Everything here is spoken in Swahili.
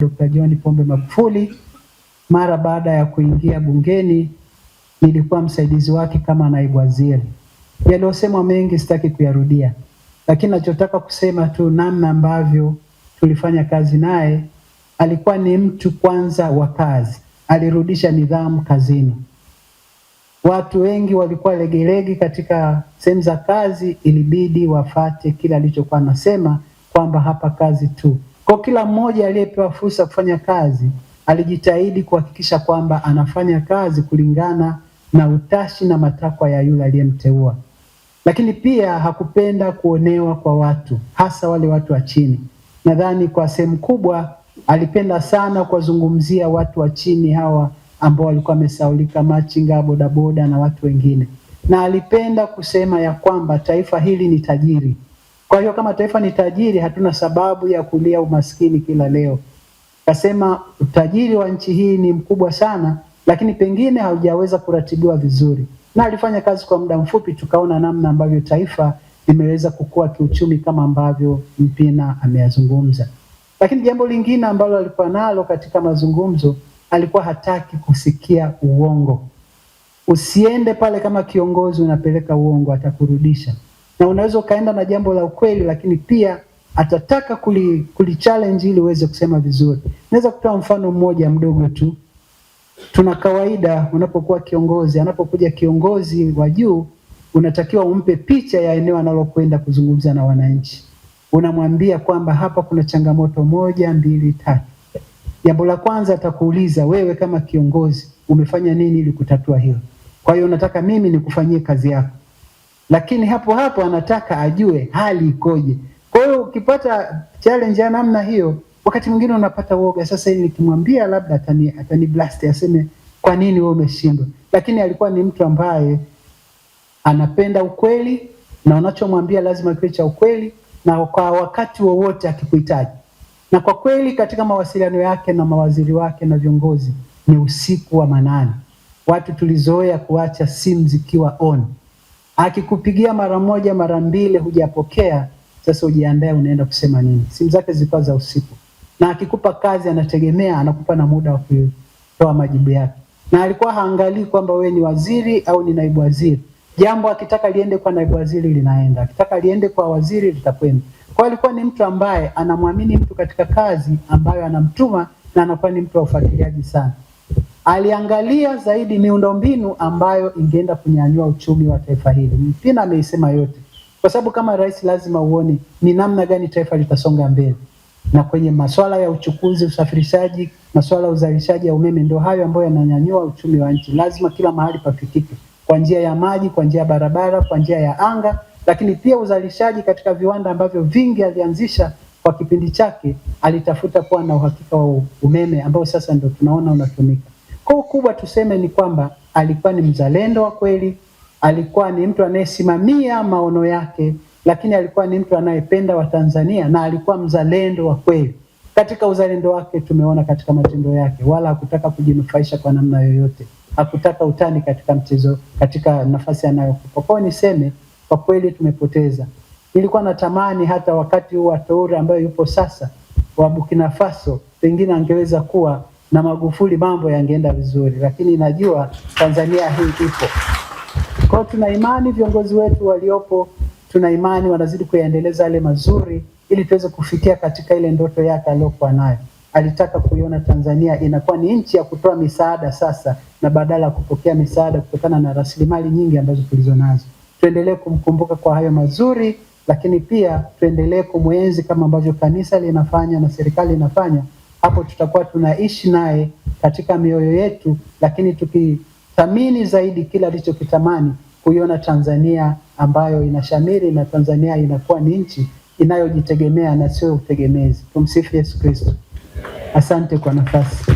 Dr. John Pombe Magufuli. Mara baada ya kuingia bungeni, nilikuwa msaidizi wake kama naibu waziri. Yaliyosemwa mengi sitaki kuyarudia, lakini nachotaka kusema tu namna ambavyo tulifanya kazi naye. Alikuwa ni mtu kwanza wa kazi, alirudisha nidhamu kazini. Watu wengi walikuwa legelege katika sehemu za kazi, ilibidi wafate kile alichokuwa anasema kwamba hapa kazi tu. Kwa kila mmoja aliyepewa fursa kufanya kazi alijitahidi kuhakikisha kwamba anafanya kazi kulingana na utashi na matakwa ya yule aliyemteua. Lakini pia hakupenda kuonewa kwa watu, hasa wale watu wa chini. Nadhani kwa sehemu kubwa alipenda sana kuwazungumzia watu wa chini hawa ambao walikuwa wamesaulika, machinga, bodaboda na watu wengine, na alipenda kusema ya kwamba taifa hili ni tajiri. Kwa hiyo kama taifa ni tajiri, hatuna sababu ya kulia umaskini kila leo. Kasema utajiri wa nchi hii ni mkubwa sana, lakini pengine haujaweza kuratibiwa vizuri, na alifanya kazi kwa muda mfupi, tukaona namna ambavyo taifa limeweza kukua kiuchumi kama ambavyo Mpina ameyazungumza. Lakini jambo lingine ambalo alikuwa nalo katika mazungumzo, alikuwa hataki kusikia uongo. Usiende pale kama kiongozi unapeleka uongo, atakurudisha. Na unaweza ukaenda na jambo la ukweli, lakini pia atataka kuli challenge ili uweze kusema vizuri. Naweza kutoa mfano mmoja mdogo tu. Tuna kawaida, unapokuwa kiongozi, anapokuja kiongozi wa juu, unatakiwa umpe picha ya eneo analokwenda kuzungumza na wananchi. Unamwambia kwamba hapa kuna changamoto moja, mbili, tatu. Jambo la kwanza atakuuliza wewe kama kiongozi umefanya nini ili kutatua hilo. Kwa hiyo unataka mimi nikufanyie kazi yako, lakini hapo hapo anataka ajue hali ikoje. Kwa hiyo ukipata challenge ya namna hiyo, wakati mwingine unapata woga. Sasa hili nikimwambia labda atani blast aseme kwa nini wewe umeshindwa. Lakini alikuwa ni mtu ambaye anapenda ukweli na unachomwambia lazima kiwe cha ukweli na kwa wakati wowote akikuhitaji. Na kwa kweli katika mawasiliano yake na mawaziri wake na viongozi ni usiku wa manane. Watu tulizoea kuacha simu zikiwa on. Akikupigia mara moja mara mbili hujapokea, sasa ujiandae unaenda kusema nini. Simu zake zilikuwa za usiku. Na akikupa kazi anategemea anakupa na muda wa kutoa majibu yake. Na alikuwa haangalii kwamba wewe ni waziri au ni naibu waziri. Jambo akitaka liende kwa naibu waziri linaenda, akitaka liende kwa waziri litakwenda. Kwa hiyo alikuwa ni mtu ambaye anamwamini mtu katika kazi ambayo anamtuma na anakuwa ni mtu wa ufuatiliaji sana. Aliangalia zaidi miundombinu ambayo ingeenda kunyanyua uchumi wa taifa hili. Mpina ameisema yote, kwa sababu kama rais lazima uone ni namna gani taifa litasonga mbele, na kwenye masuala ya uchukuzi, usafirishaji, masuala ya uzalishaji ya umeme, ndio hayo ambayo yananyanyua uchumi wa nchi. Lazima kila mahali pafikike kwa njia ya maji, kwa njia ya barabara, kwa njia ya anga, lakini pia uzalishaji katika viwanda ambavyo vingi alianzisha kwa kipindi chake, alitafuta kuwa na uhakika wa umeme ambao sasa ndio tunaona unatumika. Kwa kubwa tuseme ni kwamba alikuwa ni mzalendo wa kweli, alikuwa ni mtu anayesimamia maono yake, lakini alikuwa ni mtu anayependa Watanzania na alikuwa mzalendo wa kweli. Katika uzalendo wake tumeona katika matendo yake, wala hakutaka kujinufaisha kwa namna yoyote, hakutaka utani katika mchezo, katika nafasi anayokupa. Kwa hiyo niseme kwa kweli tumepoteza. Nilikuwa natamani hata wakati huu wa Traore ambayo yupo sasa wa Burkina Faso, pengine angeweza kuwa na Magufuli, mambo yangeenda vizuri, lakini najua Tanzania hii ipo. Kwa hiyo tuna imani viongozi wetu waliopo, tuna imani wanazidi kuyaendeleza yale mazuri ili tuweze kufikia katika ile ndoto yake aliyokuwa nayo. Alitaka kuiona Tanzania inakuwa ni nchi ya kutoa misaada sasa na badala ya kupokea misaada kutokana na rasilimali nyingi ambazo tulizonazo. Tuendelee kumkumbuka kwa hayo mazuri, lakini pia tuendelee kumwenzi kama ambavyo kanisa linafanya na serikali inafanya. Hapo tutakuwa tunaishi naye katika mioyo yetu, lakini tukithamini zaidi kila alichokitamani kuiona Tanzania ambayo inashamiri na Tanzania inakuwa ni nchi inayojitegemea na sio utegemezi. Tumsifu Yesu Kristo. Asante kwa nafasi.